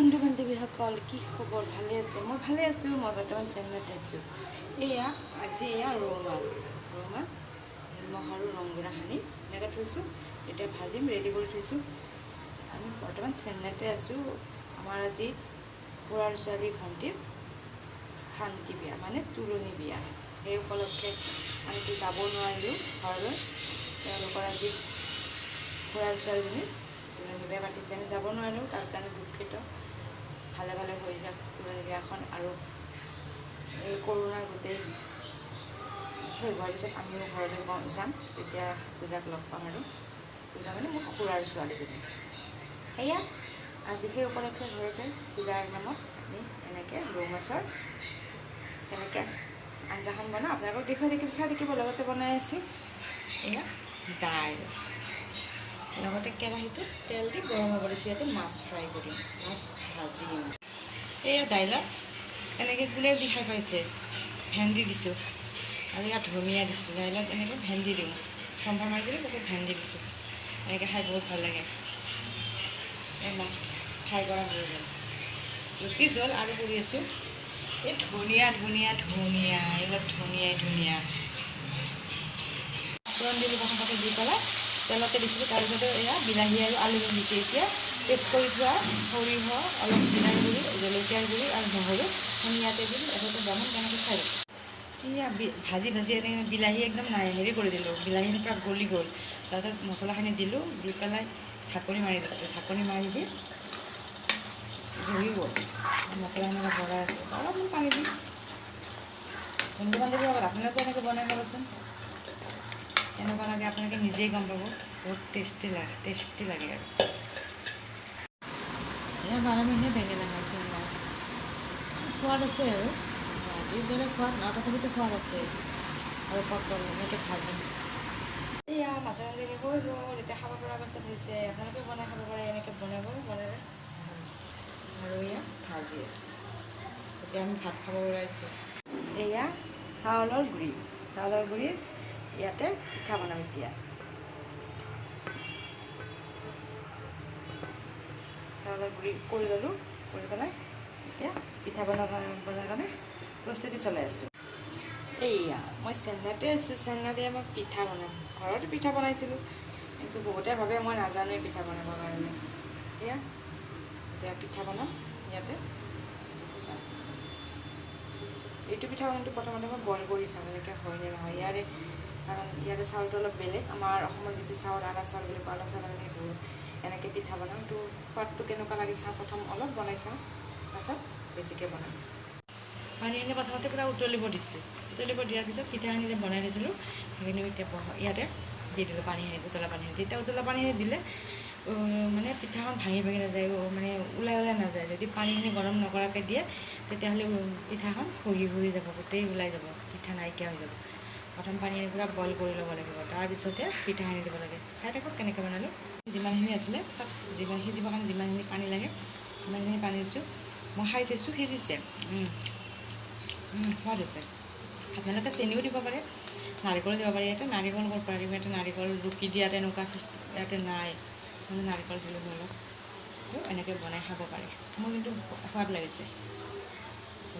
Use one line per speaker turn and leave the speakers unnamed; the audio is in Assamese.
বন্ধু বান্ধৱীসকল, কি খবৰ? ভালে আছে? মই ভালে আছোঁ। মই বৰ্তমান চেন্নাইত আছোঁ। এয়া আজি এয়া ৰৌ মাছ, ৰৌ মাছ নিমখ আৰু ৰংগুড়া সানি এনেকৈ থৈছোঁ। এতিয়া ভাজিম, ৰেডি কৰি থৈছোঁ। আমি বৰ্তমান চেন্নাইতে আছোঁ। আমাৰ আজি খুৰাৰ ছোৱালী ভণ্টিৰ শান্তি বিয়া, মানে তুলনি বিয়া। সেই উপলক্ষে আমিতো যাব নোৱাৰিলোঁ ঘৰলৈ। তেওঁলোকৰ আজি খুৰাৰ ছোৱালীজনীৰ তুলনি বিয়া পাতিছে, আমি যাব নোৱাৰিলোঁ, তাৰ কাৰণে দুখিত। ভালে ভালে হৈ যাওক তুলনি বিয়াখন। আৰু এই কৰোণাৰ গোটেই শেষ হোৱাৰ পিছত আমিও ঘৰলৈ যাম, তেতিয়া পূজাক লগ পাম। আৰু পূজা মানে মোৰ খুৰাৰ ছোৱালীজনী। সেয়া আজি সেই উপলক্ষে ঘৰতে পূজাৰ নামত আমি এনেকৈ ৰৌ মাছৰ তেনেকৈ আঞ্জাখন বনাওঁ। আপোনালোকক দেখুৱাই থাকিব, চাই থাকিব। লগতে বনাই আছোঁ এয়া দাইল, লগতে কেৰাহীটোত তেল দি গৰম হ'ব দিছোঁ। ইয়াতে মাছ ফ্ৰাই কৰিম, মাছ ভাজিম। এয়া দাইলত এনেকৈ কোনে দি খাই পাইছে? ভেন্দি দিছোঁ আৰু ইয়াত ধনিয়া দিছোঁ। দাইলত এনেকৈ ভেন্দি দিওঁ, চম্ভাৰ মাৰি দিলোঁ, তাতে ভেন্দি দিছোঁ। এনেকৈ খাই বহুত ভাল লাগে। এই মাছ ফ্ৰাই কৰা হৈ গ'ল, ৰুটি জল আৰু কৰি আছোঁ। এই ধনিয়া ধনিয়া ধনিয়া, এইবিলাক ধনিয়াই ধনিয়া। ফোৰণ দিলোঁ প্ৰথমতে, দি পেলাই তেলতে দিছিলোঁ। তাৰপিছতে এয়া বিলাহী আৰু আলু দিছোঁ। এতিয়া পেষ্ট কৰি থোৱা সৰিয়হ, অলপ জিৰাৰ গুড়ি, জলকীয়াৰ গুড়ি আৰু নহৰু ইয়াতে দিম। তাৰপিছতে বনাম তেনেকৈ খাই। এয়া ভাজি ভাজি এনেকৈ বিলাহী একদম নাই হেৰি কৰি দিলোঁ, বিলাহীখিনি পূৰা গলি গ'ল। তাৰপিছত মছলাখিনি দিলোঁ, দি পেলাই ঢাকনি মাৰি দিছিলোঁ। ঢাকনি মাৰি দি জহি গ'ল মছলাখিনি, অলপ ভৰাই আছোঁ, অলপমান পানী দিম। বন্ধু বান্ধৱীসকল, আপোনালোকে এনেকৈ বনাই খাবচোন, কেনেকুৱা লাগে আপোনালোকে নিজেই গম পাব। বহুত টেষ্টি লাগে, টেষ্টি লাগে। আৰু এয়া বাৰমহীয়া বেঙেনা মাছ, সোৱাদ আছে। আৰু আজিৰ দৰে সোৱাদ নহয়, তথাপিতো সোৱাদ আছে। আৰু পটল এনেকৈ ভাজিম। এয়া মাছৰ আঞ্জাখিনি হৈ গ'ল, এতিয়া খাব পৰা অৱস্থাত হৈছে। আপোনালোকে বনাই খাব পাৰে, এনেকৈ বনাব, বনালে। আৰু এয়া ভাজি আছোঁ। এতিয়া আমি ভাত খাব ওলাইছোঁ। এয়া চাউলৰ গুড়ি, চাউলৰ গুড়ি ইয়াতে পিঠা বনাম। এতিয়া চাউলৰ গুড়ি কৰি ল'লোঁ, কৰি পেলাই এতিয়া পিঠা বনাবৰ কাৰণে প্ৰস্তুতি চলাই আছোঁ। এইয়া মই চেন্নাইতে আছোঁ, চেন্নাইতে মই পিঠা বনাম। ঘৰতো পিঠা বনাইছিলোঁ, কিন্তু বহুতে ভাবে মই নাজানোৱেই পিঠা বনাবৰ কাৰণে। এয়া এতিয়া পিঠা বনাম ইয়াতে। চাওঁ এইটো পিঠা কিন্তু প্ৰথমতে মই বইল কৰি চাম এনেকৈ হয়নে নহয়। ইয়াৰে কাৰণ ইয়াৰে চাউলটো অলপ বেলেগ। আমাৰ অসমৰ যিটো চাউল, আলা চাউল বুলি কয়, আলা চাউল আমি এনেকৈ পিঠা বনাওঁ। এইটো সোৱাদটো কেনেকুৱা লাগে চাওঁ, প্ৰথম অলপ বনাই চাওঁ, তাৰপাছত বেছিকৈ বনাম। পানীখিনি প্ৰথমতে পূৰা উতলিব দিছোঁ। উতলিব দিয়াৰ পিছত পিঠাখিনি যে বনাই দিছিলোঁ সেইখিনি এতিয়া ইয়াতে দি দিলোঁ পানীখিনি, উতলা পানীখিনি। তেতিয়া উতলা পানীখিনি দিলে মানে পিঠাখন ভাঙি ভাঙি নাযায়, মানে ওলাই ওলাই নাযায়। যদি পানীখিনি গৰম নকৰাকৈ দিয়ে তেতিয়াহ'লে পিঠাখন খহি খহি যাব, গোটেই ওলাই যাব, পিঠা নাইকিয়া হৈ যাব। প্ৰথম পানীখিনি পূৰা বইল কৰি ল'ব লাগিব, তাৰপিছতে পিঠাখিনি দিব লাগে। চাই থাকক কেনেকৈ বনালোঁ। যিমানখিনি আছিলে তাত যিমান সিজিবৰ কাৰণে যিমানখিনি পানী লাগে সিমানখিনি পানী দিছোঁ। মই খাই চাইছোঁ, সিজিছে, সোৱাদ হৈছে। আপোনালোকে চেনিও দিব পাৰে, নাৰিকলো দিব পাৰে। ইয়াতে নাৰিকল ক'ৰ পৰা দিব? ইয়াতে নাৰিকল ৰুকি দিয়া তেনেকুৱা চিষ্টেম ইয়াতে নাই, মানে নাৰিকল দিলোঁ অলপ। এনেকৈ বনাই খাব পাৰে। মোৰ কিন্তু সোৱাদ লাগিছে।